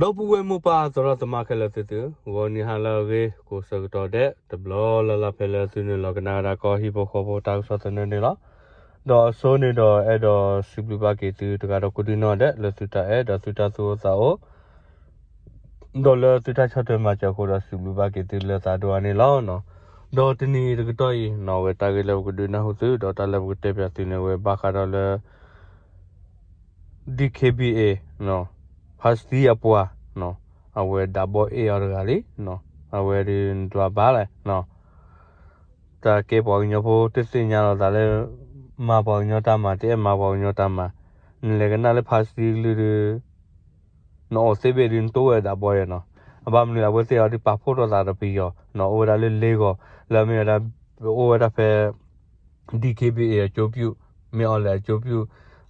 ဒီပုၢ်ဝဲၢ်မိၢ်ပၢ်သရၣ်သမါခဲလၢာ်သ့ၣ်သု, ဂီၤနံၤဟါလၢအဂ့ၤ ကိးဆၢကတီၢ်ဒဲး တဘျီလၢ်လၢ်ဖဲလၢသုနုာ်လီၤကနၣ်ဝဲဒၣ်ကီၢ်ဟံၣ်ဖိဃီဖိတၢ်ကစီၣ်သနၢၣ်န့ၣ်လီၤ. ဒီးအစိန့ၣ်ဒီးအဲၣ်ဒိးစံးဘျုးဘၣ်က့ၤသုတဂၤဒီးကိးဒံနီၢ်ဒဲး လၢသုတၢ်အဲၣ်ဒီးသုတၢ်သူၣ်အိၣ်သးအိၣ် ဒီးလၢသုတၢ်ဆီၣ်ထွဲမၤစၢၤအဃိဒီးစံးဘျုးဘၣ်က့ၤသုလၢသးဒိၣ်အါန့ၣ်လီၤ. ဒီးတနံၤအံၤတကတီၢ်အံၤ အဝဲတၢ်ဂ့ၢ်လၢပကဒုးနၢ်ဟူသု ဒီးတၢ်လၢပကတဲပၠးသုန့ၣ် အဝဲဘၣ်ဃးဒီးလၢ DKBA ဖါစတံအပှၤ အဝဲဒၣ်ဘီအ့ၣ်အီၤတဂၤလံ, အဝဲဒုးနဒွးဘၣ်လဲၣ်, တၢ်ကဲပှၤကညီဖိတသ့ၣ်ညါလီၤသးလၢ မၤပှၤကညီတၢ်မၤ တအဲၣ်မၤပှၤကညီတၢ်မၤ, နလဲၤကနၣ်လၢဖါစတံကလုၢ်ဒုး နအီၣ်သ့ဘ့ၣ်ဒုးနတိၢ်ဝဲဒၣ်ဘီယဲၢ်နီၤ, အဘၣ်မနုၤအဝဲသ့ၣ်အီၤဒုးပာ်ဖှိၣ်ထီၣ်သးဒီးပယီၤနီၤ, အိၣ်ဝဲဒၣ်လၢလ့ဂီၤ လၢအမ့ၢ်ဝဲဒၣ် အိၣ်ဝဲဒၣ်ဖဲ DKBA အကၠိပျူၢ် မ့ၢ်အီၤလဲၣ်အကၠိပျူၢ်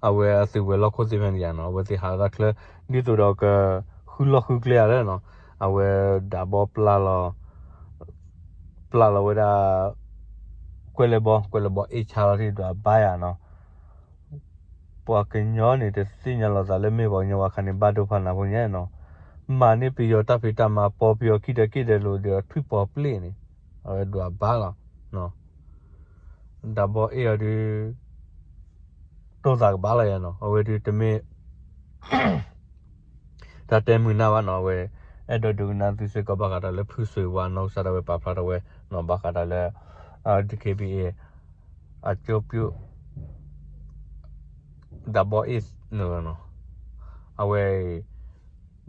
အဝဲအသုးဝဲၤလီၢ်ခိၣ်သ့ၣ်ဖဲန့ၣ်ယါနီၤ, အဝဲသ့ၣ်ဟးထီၣ်ချၢ ဒ်သိးဒီးကဃုလီၢ်ဃုကျဲဧါလၢနီၤ, အဝဲဒၣ်ဘီပျၢ်လီၤ ပျၢ်လီၤဝဲဒၣ် ကွဲးလဲၤဘီ ကွဲးလဲၤဘီအ့ၣ်ဆါလီၤထံၣ်ဒွးဘါယၤနီၤ, ပှၤကညီန့ၣ် တသ့ၣ်ညါလီၤသးလၢမ့ၢ်ပှၤကညီဘၣ်ခါန့ၣ် ဘၣ်ဒိဖးနးဖိညါနီၤ, မၤန့ၢ်ပယီၤတၢ်ဖံးတၢ်မၤ ပိာ်ပယီၤခံဒီးက့ဒီးလိာ်ဒီးထွံၣ်ပီၤပျ့ၣ်န့ၣ် အဝဲဒွးဘါလီၤ, ဒၣ်ဘီအ့ၣ်အီၤဒုး တိၢ်သးကဘၣ်လီၤယါနီၤ, အဝဲဒုးတမ့ၢ် တၢ်တဲမုာ်နၢ်ဘၣ်နီၤ, အဝဲ အဲၣ်ဒိးဒုးကနၣ်သုစ့ၢ်ကီးဘၣ်ဃးဒီးလၢဖုစွ့ၤဝါနီၢ်ကစၢ်ဒၣ်ဝဲပာ်ဖျါထီၣ်ဝဲနီၤ, ဘၣ်ဃးဒီးလၢ DKBA အကၠိပျူၢ် ဒၣ်ဘီအ့ၣ်န့ၣ်လီၤနီၤ, အဝဲ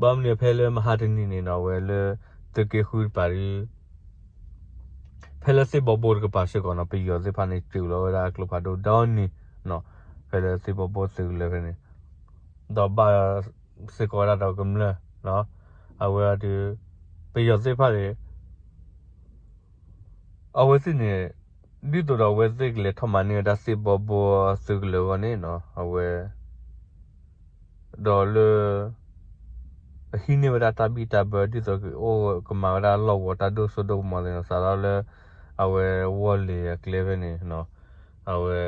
ဘၣ်မနုၤဖဲလၢမဟါတနံၤန့ၣ်နီၤ, အဝဲလၢ သုးက့ဃုတပၤဒုး ဖဲလၢသ့ၣ်ဘီဘိတကပၤစ့ၢ်ကီးနီၤ, ပယီၤသ့ၣ်တဖၣ်န့ၣ် စူးလီၤဝဲဒၣ်ကျိဖးဒိၣ်ဒီနံၤနီၤ, ဖဲလၢသ့ၣ်ဘီဘိသုးကလၢၤဖဲန့ၣ် ဒီးဘၣ်စ့ၢ်ကီးဝဲဒၣ်ဒီးကမျၢၢ်နီၤ, အဝဲဒုး ပယီၤသ့ၣ်တဖၣ်န့ၣ် အဝဲသ့ၣ်န့ၣ် ဒ်သိးဒီးအဝဲသ့ၣ်ကလဲၤထီၣ်မၤန့ၢ်ဝဲဒၣ်သ့ၣ်ဘီဘိသုးကလၢၤအဂီၢ်န့ၣ်နီၤ, အဝဲ ဒီးလၢ အဟံးန့ၢ်ဝဲဒၣ်တၢ်ဘံၣ်တၢ်ဘၢ ဒ်သိးကအိၣ်ကမၤဝဲဒၣ်လီၢ်ကဝီၤတၢ်ဒိၣ်စိဒိၣ်ကမီၤသ့ၣ်နီၤ, စးထီၣ်လၢ အဝဲဝီၢ်လ့ၤအကျဲဖဲန့ၣ်နီၤ, အဝဲ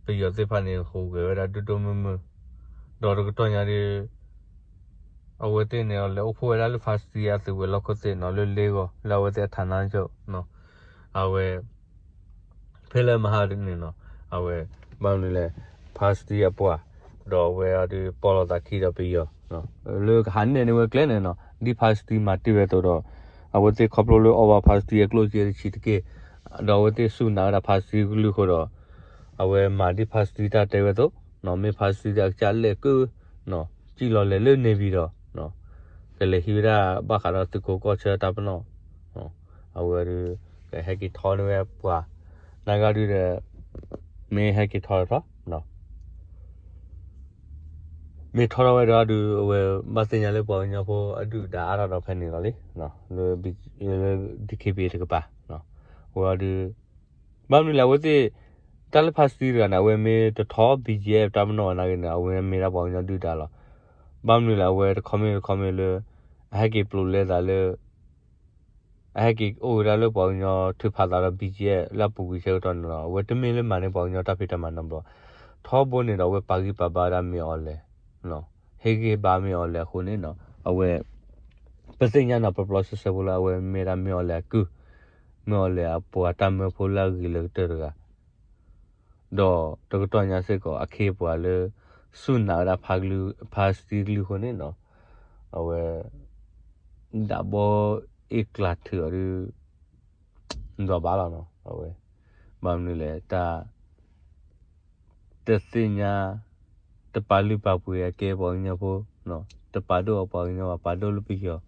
ပယီၤသ့ၣ်တဖၣ်န့ၣ် ဟူးဂဲၤဝဲဒၣ်ဒိၣ်ဒိၣ်မုၢ်မုၢ်, ဒီးတကတီၢ်ညါဒုး အဝဲသ့ၣ်န့ၣ် လဲၤအိၣ်ဖှိၣ်ဝဲဒၣ်လၢဖါစတံအသုးဝဲၤလီၢ်ခိၣ်သ့ၣ်နီၤ, လၢလ့ဂီၤ လၢအဝဲသ့ၣ်အထးနါကၠိၣ်နီၤ, အဝဲ ဖဲလၢမဟါန့ၣ်နီၤ, အဝဲ ဘၣ်မနုၤလဲၣ် ဖါစတံအပှၤ ဒီးအဝဲအီၤဒုးပီၢ်လီၤသးခံဒီးပယီၤ လၢကဟးနဲၣ်န့ၢ်ဝဲကျဲန့ၣ်နီၤ, ဒ်ဖါစတံမၤတ့ၢ်ဝဲအသိးဒီး အဝဲသ့ၣ်ခီဖျိလၢအီၣ်ဘၣ်ဖါစတံအကျိၣ်စ့တဆံးတက့ၢ်, ဒီးအဝဲသ့ၣ်စူၢ်နာ်ဝဲဒၣ်ဖါစတံကလုၢ်အဃိဒီး အဝဲမၤဒ်ဖါစတံတၢ်တဲဝဲအသိး, မ့ၢ်ဖါစတံအကစၢ်လဲၣ်ကုၢ် စံၣ်လီၤလဲၤလၢန့ၣ်ပၠံၤဒီး ကလဲၤဟံးဝဲဒၣ်ဘၣ်ဃးဒီးသုးခိးကီၢ်ဆၢတၢ်ပနီၣ်, အဝဲဒုး ကဟဲက့ၤထီန့ၢ်ဝဲပှၤ နာ်ဂ့ၢ်ဒုးဒီး မ့ၢ်ဟဲက့ၤထီထီၣ် မ့ၢ်ထီထီၣ်ဝဲဒီးဒုး အဝဲဘၣ်သ့ၣ်ညါလၢပှၤကညီဖိအဒုၣ်ဒါအါထီၣ်ဒီးဖဲန့ၣ်လီၤလံ, လၢ DKBA တကပၤ, အဝဲဒုး ဘၣ်မနုၤလဲၣ် အဝဲသ့ၣ် တၢ်လၢဖါစတံတဂၤန့ၣ် အဝဲမ့ၢ်တထီ BGF တၢ်ပနီၣ်နာ်ဂ့ၤန့ၣ် အဝဲမ့ၢ်ဒၣ်ပှၤကညီဒုၣ်ဒါလီၤ. ဘၣ်မနုၤလဲၣ် အဝဲတခီမ့ၢ်တခီမ့ၢ်လၢ အဟဲက့ၤပျိးလဲသးလၢ အဟဲက့ၤအိၣ်ဝဲဒၣ်လၢပှၤကညီထုးဖးသးဒီး BGF လၢအပူၤကွံာ်ဆၢကတီၢ်န့ၣ်လီၤ. အဝဲတမ့ၢ်လၢမၤန့ၢ်ပှၤကညီတၢ်ဖံးတၢ်မၤနီတဘျီ, ထီဘိန့ၣ်ဒီး အဝဲပာ်ဂံၢ်ပာ်ဘါဝဲဒၣ်မ့ၢ်အီၤလဲၣ်, ဟ့ၣ်ဂံၢ်ဘါမ့ၢ်အီၤလဲၣ်အဃိန့ၣ်နီၤ, အဝဲ ပသ့ၣ်ညါနီၤ ပျီပျီဆှဲဆှဲဖိလၢအဝဲမ့ၢ်ဒၣ်မ့ၢ်အီၤလဲၣ်အကုၢ်, မ့ၢ်အီၤလဲၣ်အပှၤတၢ်မၢဖိလၢအဂ့ၤလၢကတၢၢ်တဂၤ ဒီးတကတီၢ်ညါစ့ၢ်ကီး အခ့အပှၤလၢ စူၢ်နာ်ဝဲဒၣ် ဖါစတံကလုၢ်အဃိန့ၣ်နီၤ, အဝဲ ဒၣ်ဘီအ့ၣ်ကျးထုးအီၤဒုး ဒွးဘၣ်လီၤနီၤ, အဝဲ ဘၣ်မနုၤလဲၣ် တၢ် တသ့ၣ်ညါ တပာ်လုၢ်ပာ်ပှ့ၤအကဲပှၤကညီဖိ, တပာ်ဒိၣ်အပှၤကညီဘၣ် ပာ်ဒိၣ်လၢပယီၤ,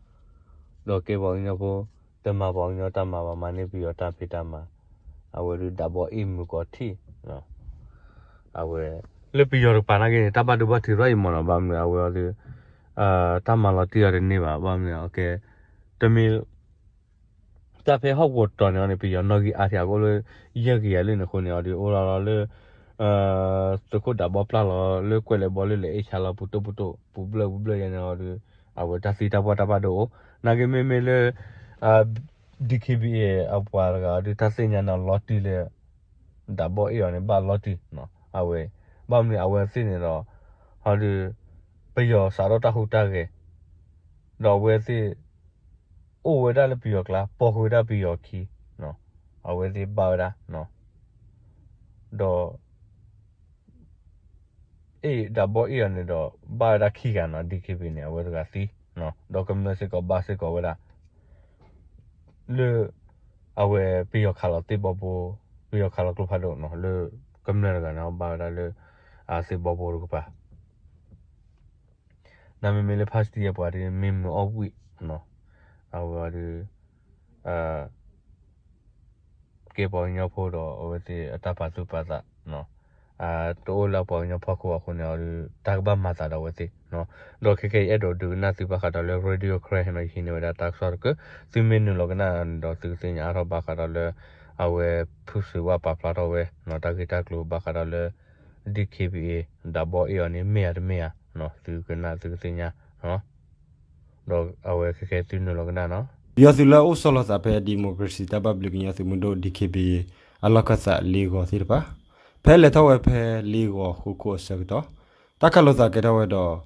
ဒီးကဲပှၤကညီဖိ တမၤပှၤကညီတၢ်မၤဘၣ် မၤန့ၢ်ပယီၤတၢ်ဖံးတၢ်မၤ, အဝဲဒုးဒၣ်ဘီအ့ၣ်မုာ်ကီးထံၣ်, အဝဲ လၢပယီၤတကပၤနာ်က့န့ၣ် တၢ်ဘၣ်ဒိဘၣ်ထံးထီၣ်အံၤမ့ၢ်နီၤ, ဘၣ်မနုၤအဝဲအီၤဒုး တၢ်မၤလီၤတံၢ်အီၤတန့ၢ်ဘၣ်, ဘၣ်မနုၤအကဲ တမ့ၢ် တၢ်ဖဲဟီၣ်ကဝီၤတီၤန့ၣ်အီၤန့ၣ် ပယီၤနီၣ်ဂံၢ်အါထံးအကအိၣ်လၢ ယဲၢ်ကယၤလၢန့ၣ်အဃိန့ၣ်အီၤဒုး အိၣ်လီၤလီၤလၢ သုးခိၣ်ဒၣ်ဘီပျၢ်လီၤလၢကွဲးလဲၤဘီလၢလဲၤအ့ၣ်ဆါလီၤ ပူၤတိၢ်ပူၤတိၢ် ပူၤဘျၢၣ်ပူၤဘျၢၣ်ယဲန့ၣ်အီၤဒုး အဝဲတၢ်သံတၢ်ပှၢ်တၢ်ဘၣ်ဒိအိၣ်, နာ်က့မ့မ့ၢ်လၢ DKBA အပှၤတဂၤအီၤဒုး တၢ်သ့ၣ်ညါန့ၣ်လီၤတံၢ်လၢ ဒၣ်ဘီအ့ၣ်အီၤန့ၣ် ဘၣ်လီၤတံၢ်, အဝဲ ဘၣ်မနုၤအဝဲသ့ၣ်န့ၣ်ဒီး ဟီဒုး ပယီၤစးထီၣ်တၢ်ဟူးတၢ်ဂဲၤ ဒီးအဝဲသ့ၣ် အိၣ်ဝဲဒၣ်လၢပယီၤကျါ ပိာ်ဃုာ်ဝဲဒၣ်ပယီၤခံ, အဝဲသ့ၣ်ဘၣ်ဝဲဒၣ်, ဒီး အ့ၣ် ဒၣ်ဘီအ့ၣ်အီၤန့ၣ်ဒီး ဘၣ်ဝဲဒၣ်ခံဂၤနီၤ DKBA န့ၣ် အဝဲတဂၤသံ, ဒီးကမျၢၢ်စ့ၢ်ကီးဘၣ်စ့ၢ်ကီးဝဲဒၣ် လၢ အဝဲပယီၤခးလီၤသ့ၣ်ဘီဘိ, ပယီၤခးလီၤကျိဖးဒိၣ်နီၤ လၢကမျၢၢ်တဂၤန့ၣ် ဘၣ်ဝဲဒၣ်လၢ အသ့ၣ်ဘီဘိတကပၤ နမ့မ့ၢ်လၢ ဖါစတံအပှၤဒီး မ့ၢ်မုာ်အီၣ်ဘှံး, အဝဲဒီး ကဲပှၤကညီဖိဒီး အဝဲသ့ၣ်အတၢ်ပာ်သူၣ်ပာ်သး, တအိၣ်လၢပှၤကညီဖီခိၣ်အဃိန့ၣ်ဒီး တၢ်ကဘၣ်မၤသးဒီးအဝဲသ့ၣ်, ဒီးခဲကဲအံၤအဲၣ်ဒိးဒုးကနၣ်သုဘၣ်ဃးဒီးလၢ Radio Karen ဟဲနီၤ ယဟံးန့ၢ်ဝဲဒၣ်တၢ်ကစီၣ်တကၢၢ်, သုမ့ၢ်နုာ်လီၤကနၣ်ဒီး သုကသ့ၣ်ညါအါထီၣ်ဘၣ်ဃးဒီးလၢ အဝဲဖုစံးဝါပာ်ဖျါထီၣ်ဝဲ တၢ်ဂ့ၢ်တၢ်ကျိၤဘၣ်ဃးဒီးလၢ DKBA ဒၣ်ဘီအ့ၣ်အီၤန့ၣ် မ့ၢ်ဧါတမ့ၢ်ဧါ, သုကနၣ်သုကသ့ၣ်ညါ ဒီးအဝဲခဲကဲသုနုာ်လီၤကနၣ်နီၤ. ပယီၤသုးလၢအအိၣ်ဆီလီၤသးဖဲ ဒံၣ်မိၣ်ကရ့ၣ်စံၣ်တၢ်ဘၣ်ဘျုးကညီသုးမုၢ်ဒိၣ် DKBA အလီၢ်ခၢၣ်သးလ့ဂီၤသ့ၣ်တဖၣ် ဖဲလဲၤထီၣ်ဝဲဖဲလ့ဂီၤဃိခိၣ်အဆၢကတီၢ် တၢ်ခးလိာ်သးကဲထီၣ်ဝဲဒီး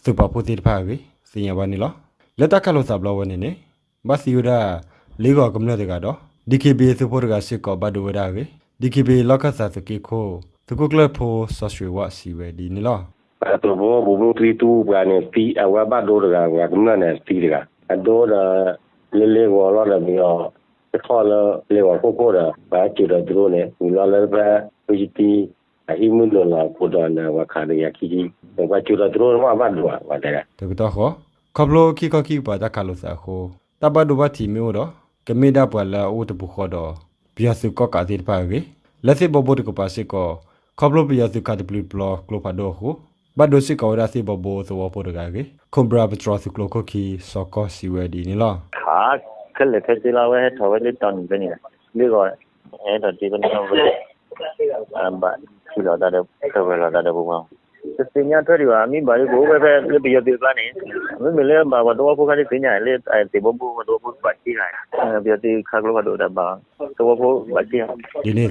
သုးပာ်ဖှိၣ်သ့ၣ်တဖၣ်အဂ့ၢ် သ့ၣ်ညါဘၣ်န့ၣ်လီၤ. လၢတၢ်ခးလိာ်သးဘျီဝဲန့ၣ်န့ၣ် ဘၣ်သံဝဲဒၣ် လ့ဂီၤကမျၢၢ်တဂၤဒီး DKBA သုးဖိတဂၤစ့ၢ်ကီးဘၣ်ဒိဝဲဒၣ်အဂ့ၢ် DKBA လီၢ်ခၢၣ်သးသုးက့ခိၣ် သုးခိၣ်ကျၢၢ်ဖိ စီၤစှ့ၤဝၣ် စံးဝဲဒ်န့ၣ်လီၤ. သုးဖိဘူးဘုံချံသူပှၤန့ၣ်သံ အဝဲဘၣ်ဒိတဂၤ ပှၤကမျၢၢ်န့ၣ်သံတဂၤ အဒိဒီး လၢလ့ဂီၤလီၤဒီး ပယီၤ ကထီၣ်လၢလ့ဂီၤခိၣ်ခိၣ်ဒီး ပှၤကၠိၤဒီးတရိန့ၣ် ဝံၤလီၤလၢဖဲ ဖုယတံ အဟံၣ်မုၢ်နုာ်လီၤအပူၤဒီး ပှၤခးဒီးယၤခံဆံ ပှၤကၠိၤဒီးတရိန့ၣ် ဘၣ်ဒိဘၣ်တဲဒၣ် တကတီၢ်ဃီ ခီဖျိခံခီခံကပၤတၢ်ခးလိာ်သးအဃိ တၢ်ဘၣ်ဒိဘၣ်ထံးမ့ၢ်အိၣ်ဒီး ကမ့ၢ်ဒၣ်ပှၤလၢအအိၣ်တပူၤဃီဒီး ပယီၤသုးကီၣ်ကးသ့ၣ်တဖၣ်အဂ့ၢ် လၢသ့ၣ်ဘီဘိတကပၤစ့ၢ်ကီး ခီဖျိပယီၤသုးခးတပျုာ်တပျီၤကျိဖးဒိၣ်အဃိ ဘၣ်ဒိစ့ၢ်ကီးဝဲဒၣ်သ့ၣ်ဘီဘိသဝီဖိတဂၤအဂ့ၢ် ခိၣ်ဘြၣ်ပတြီၤသုးကျိၤခိၣ်ခံ စီၤကီၢ် စံးဝဲဒ်န့ၣ်လီၤ. ခးခဲလၢာ်ခဲဆ့လီၤ အဝဲဟဲထီၣ်ဝဲလၢတီၢ်နံၤဖဲန့ၣ် လ့ဂီၤ ဟဲထီၣ်တ့ၢ်ဖဲန့ၣ် ဘၣ်ထံၣ်လီၤတၢ်ဒီး ကဝဲၤလီၤတၢ်ဒီးပပှၤ တသ့ၣ်ညါထွဲဒံးဘၣ် မ့ၢ်ဘၣ်လၢကအိၣ်ဝဲဖဲလၢပယီၤသုးအကျါန့ၣ် မ့မ့ၢ်လၢဘၣ်ပှၤသဝီဖိခါဒ်သ့ၣ်ညါ လၢသ့ၣ်ဘီဘိပှၤသဝီဖိဘၣ်က့ၤဂၤ ပယီၤသုးခးကျိဖးဒိၣ်ဒီးဘၣ် သဝီဖိဘၣ်က့ၤဂၤ ဒ်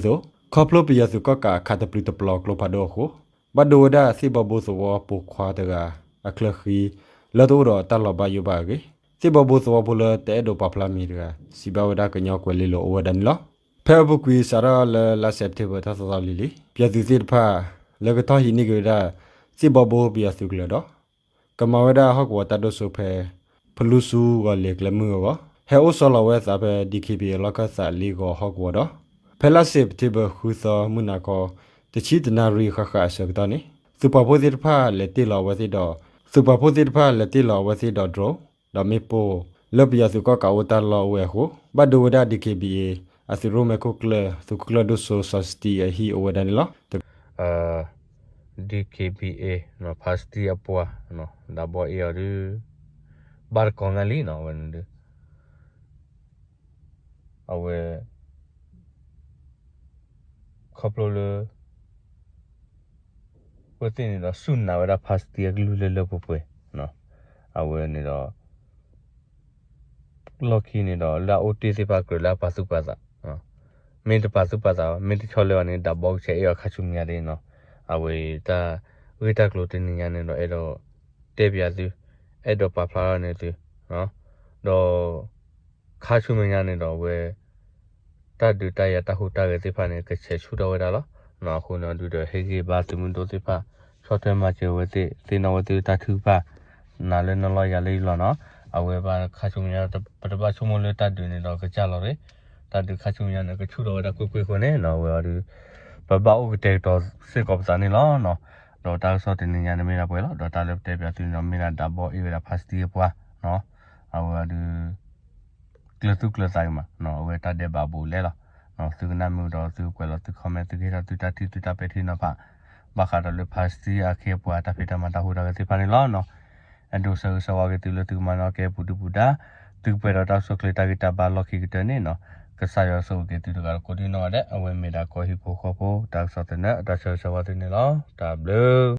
န့ၣ်အသိး ခီဖျိပယီၤသုးကီၣ်ကးခးတပျုာ်တပျီၤကျိဖးဒိၣ်အဃိ ဘၣ်ဒိဝဲဒၣ်သ့ၣ်ဘီဘိသဝီပိာ်ခွါတဂၤ အချၢဃံ လၢတအိၣ်ဒီးတၢ်လီၤဘၣ်ယိၣ်ဘၣ်အဂ့ၢ် သ့ၣ်ဘီဘိသဝီဖိလၢတအဲၣ်ဒိးပာ်ဖျါမံၤတဂၤ စံးဘၣ်ဝဲဒၣ်ကညီကွဲၤလ့လိၤအိၣ်ဝဲဒၣ်န့ၣ်လီၤ. ဖဲအပူၤကွံာ်စးထီၣ်လၢလါစဲးပထ့ဘၢၣ် တၢ်သီသီလံၤလံၤ ပယီၤသုးသ့ၣ်တဖၣ် လၢကထီၣ်ဟံးန့ၢ်က့ၤဝဲဒၣ် သ့ၣ်ဘီဘိပယီၤသုးကလၢၤဒီး ကမၤဝဲဒၣ်ဟီၣ်ကဝီၤတၢ်ဒိၣ်စိဖဲ ဖလူစူဂီၤလ့ၤကျဲမုၢ်အဂီၢ် ဟဲအိၣ်ဆီလီၤဝဲအသးဖဲ DKBA လီၢ်ခၢၣ်သးလ့ဂီၤဟီၣ်ကဝီၤဒီး ဖဲလါစဲးပထ့ဘၢၣ်ဃုသီမုၢ်နၤခီ တဆံတနၣ်ရံၣ်ဃၣ်ဃၣ်အဆၢကတီၢ်န့ၣ် သုးပာ်ဖှိၣ်သ့ၣ်တဖၣ်လဲၤတ့ၢ်လီၤအဝဲသ့ၣ်ဒီး သုးပာ်ဖှိၣ်သ့ၣ်တဖၣ်လဲၤတ့ၢ်လီၤအဝဲသ့ၣ်ဒီး drone ဒီးမ့ၣ်ပိၢ် လၢပယီၤသုးကီၣ်ကးအိၣ်တၢ်လီၢ်အိၣ်ဝဲအဃိ ဘၣ်ဒိဝဲဒၣ် DKBA အသုးရိၣ်မဲခိၣ်ကျၢၢ် သုးခိၣ်ကျၢၢ်ဒိၣ်စိစီၤစတံအဟံၣ်အိၣ်ဝဲဒၣ်န့ၣ်လီၤ. DKBA ဖါစတံအပှၤ ဒၣ်ဘီအ့ၣ်အီၤဒီး ဘၣ်တကိးညါလံနီၤ အဝဲန့ၣ်ဒီး အဝဲ ခီဖျိလၢ အဝဲသ့ၣ်န့ၣ်ဒီး စူၢ်နာ်ဝဲဒၣ်ဖါစတံအကလုၢ်လၢလၢပှဲၤပှဲၤ, အဝဲန့ၣ်ဒီး လီၢ်ခံန့ၣ်ဒီး လၢအအိၣ်တ့ၢ်သ့ၣ်တဖၣ်ကြၢးလၢအပာ်သူၣ်ပာ်သး, မ့ၢ်တပာ်သူၣ်ပာ်သးဘၣ် မ့ၢ်တဆီလၢအီၤန့ၣ် ဒၣ်ဘီကဆဲးအ့ၣ်အီၤခါဆူမဲာ်ညါဒ်နီၤ, အဝဲတၢ်ဂ့ၢ်တၢ်ကျိၤတနံၤညါန့ၣ်ဒီး အဲၣ်ဒိးတဲပၠးသု, အဲၣ်ဒိးပာ်ဖျါထီၣ်န့ၢ်သု, ဒီး ခါဆူမဲာ်ညါန့ၣ်ဒီးအဝဲ တၢ်ဒုးတၢ်ယၤတၢ်ဟူးတၢ်ဂဲၤသ့ၣ်တဖၣ်န့ၣ် ကဆဲးဆူၣ်ထီၣ်ဝဲဒၣ်လီၤ. အဃိန့ၣ်ဒုးဒီးဟ့ၣ်ဂံၢ်ဘါသုးမုၢ်ဒိၣ်သ့ၣ်တဖၣ် ဆီၣ်ထွဲမၤစၢၤဝဲသ့ၣ် သ့ၣ်နီၣ်ဝဲသ့ၣ်တၢ်ထုကဖၣ် နၤလၢနလီၢ်ယၤလၢယလီၢ်နီၤ, အဝဲဘၣ်ခါဆူမဲာ်ညါ ပတဘၣ်ဆိကမိၣ်လၢတၢ်ဒုးန့ၣ်ဒီးကစၢ်လီၤရ့ၣ်, တၢ်ဒုးခါဆူမဲာ်ညါန့ၣ် ကဆူၣ်ထီၣ်ဝဲဒၣ်ကွ့ၢ်ကွ့ၢ်အဃိန့ၣ်နီၤ အဝဲအီၤဒုး ပဘၣ်အိၣ်ကတဲာ်ကတီၤစ့ၢ်ကီးပသးန့ၣ်လီၤ. ဒီးတၢ်ကစီၣ်တနံၤညါန့ၣ်မ့ၢ်ဒၣ်ပှဲၤလီၤ. ဒီးတၢ်လၢပတဲပၠးသုန့ၣ်ဒီး မ့ၢ်ဒၣ်ဒၣ်ဘီအ့ၣ်ဝဲဒၣ်ဖါစတံအပှၤ, အဝဲအီၤဒုး ကျၢၤသူၣ်ကျၢၤသးဂ့ၤမး, အဝဲတၢ်ဒဲးဘးဘူးလဲလီၤ. သုကနၣ်မုာ်ဒီးသုကွဲးလီၤသု comment သုကဟ့ၣ်ထီၣ်သုတၢ်ထံၣ်သုတၢ်ပဲာ်ထံနီၤဖး ဘၣ်ဃးဒီးလၢဖါစတံအခ့အပှၤတၢ်ဖံးတၢ်မၤတၢ်ဟူးတၢ်ဂဲၤသ့ၣ်တဖၣ်န့ၣ်လီၤ. အဲၣ်ဒိးဆၢဂ့ၤဆၢဝါက့ၤသုလၢသုကမၤနၢၤက့ၤပူၤဒုပူၤဒါ, သုကပှဲၤဒီးတၢ်အိၣ်ဆူၣ်အိၣ်ချ့တၢ်ဂံၢ်တၢ်ဘါလီၢ်ခံကတၢၢ်န့ၣ်နီၤ, ကစၢ်ယွၤဆိၣ်ဂ့ၤက့ၤသုတဂၤဒီးကိးဒံနီၢ်ဂၤဒဲး, အဝဲမ့ၢ်ဒၣ်ကီၢ်ဟံၣ်ဖိဃီဖိ တၢ်ကစီၣ်သနၢၣ် တၢ်ဆၢဂ့ၤဆၢဝါသုန့ၣ်လီၤ. တၢ်ဘျုး